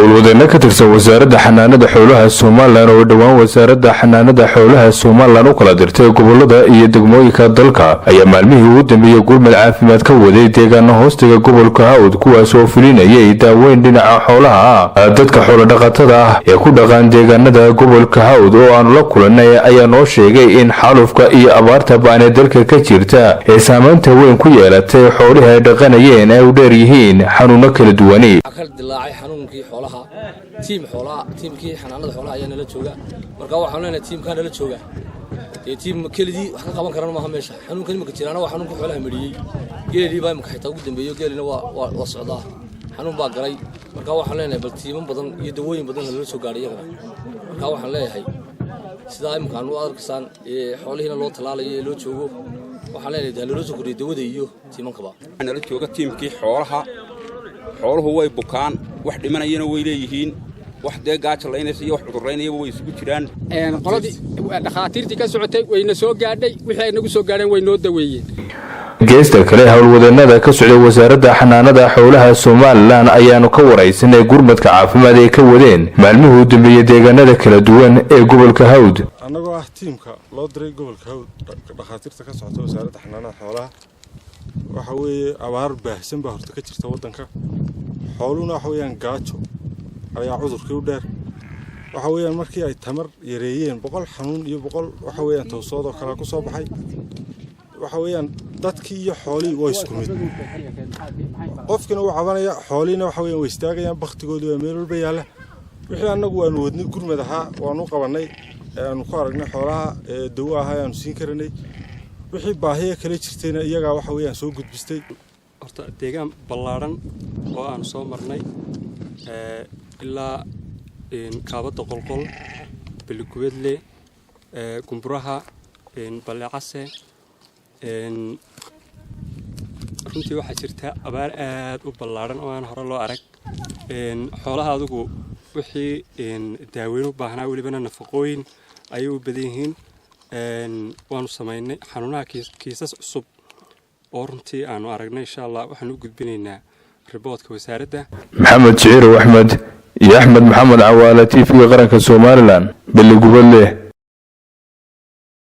Howlwadeenno ka tirsan Wasaaradda Xanaanada Xoolaha Somaliland oo dhowaan Wasaaradda Xanaanada Xoolaha Somaliland u kala dirtay gobolada iyo degmooyinka dalka ayaa maalmihii ugu dambeeyey gurmad caafimaad ka waday deegaano hoostiga gobolka Hawd, kuwaas oo fulinayay daaweyn dhinaca xoolaha ah. Dadka xoolodhaqatada ah ee ku dhaqan deegaanada gobolka Hawd oo aanu la kulanay ayaa noo sheegay in xaalufka iyo abaarta ba'an ee dalka ka jirta ee saameynta weyn ku yeelatay xoolihii ay dhaqanayeen ay u dheer yihiin xanuuno kala duwani. Ka dilaacay xanuunkii xoolaha. Tiim xoolaha, tiimkii xanaanada xoolaha ayaa nala jooga. Marka waxaan leenahay tiimkaa nala jooga dee tiim keligii wax ka qaban karana maaha meesha. Xanuunkan imika jiraana waa xanuunka xoolaha mariyey. Geelii baa imika xitaa ugu dambeeyo, geelina waa socdaa, xanuun baa galay. Marka waxaan leenahay bal tiiman badan iyo dawooyin badan lala soo gaadhay iyagana. Marka waxaan leeyahay sidaa imika aanu arkaysaan ee xoolihiina loo tallaalayo ee loo joogo, waxaan leenahay dee loola soo kordhiyo dawada iyo tiimankaba. Nala jooga tiimkii xoolaha. Xooluhu way bukaan, wax dhimanayana way leeyihiin, wax dee gaaja laynaysa iyo wax cudurraynayaba way isugu jiraan. Qoladii dhakhaatiirtii ka socotay wayna soo gaadhay. Wixii ay nagu soo gaadheen way noo daweeyeen. Geesta kale, howlwadeenada ka socday Wasaaradda Xanaanada Xoolaha Somaliland ayaanu ka waraysanay gurmadka caafimaad ay ka wadeen maalmihii u dambeeyey deegaanada kala duwan ee gobolka Hawd. Annagoo ah tiimka loo diray gobolka Hawd, dhakhaatiirta ka socota Wasaaradda Xanaanada Xoolaha, waxa weeye abaar baahsan baa horta ka jirta waddanka. Xooluhuna waxa weeyaan gaajo ayaa cudurkii u dheer. Waxa weeyaan markii ay tamar yareeyeen, 100 xanuun iyo 100 waxa weeyaan towsood oo kale ku soo baxay. Waxa weeyaan dadkii iyo xoolihii waa isku mid. Qofkiina wuu cabanaya, xoolihiina waxa weeyaan way istaagayaan, baktigoodii waa meel walba yaalla. Wixii annagu waanu wadnay gurmad ahaa waanu qabannay ee aanu ku aragnay xoolaha ee dawo ahaa aanu siin karanay. Wixii baahiya kala jirtayna iyagaa waxa weeyaan soo gudbistay. Horta deegaan ballaadhan oo aanu soo marnay ilaa Kaabadda Qolqol, Beligubadle, Gumburaha, Ballecase, runtii waxaa jirta abaar aad u ballaadhan oo aan hore loo arag. Xoolaha adigu wixii daaweyn u baahnaa, welibana nafaqooyin ayay u badan yihiin, waanu samaynay. Xanuunaha kiisas cusub oo runtii aanu aragnay, insha Allah waxaanu u gudbinaynaa reportka wasaaradda. Maxamed Jiciirow Axmed iyo Axmed Maxamed Cawaale, TV-ga Qaranka Somaliland, Beligubadle.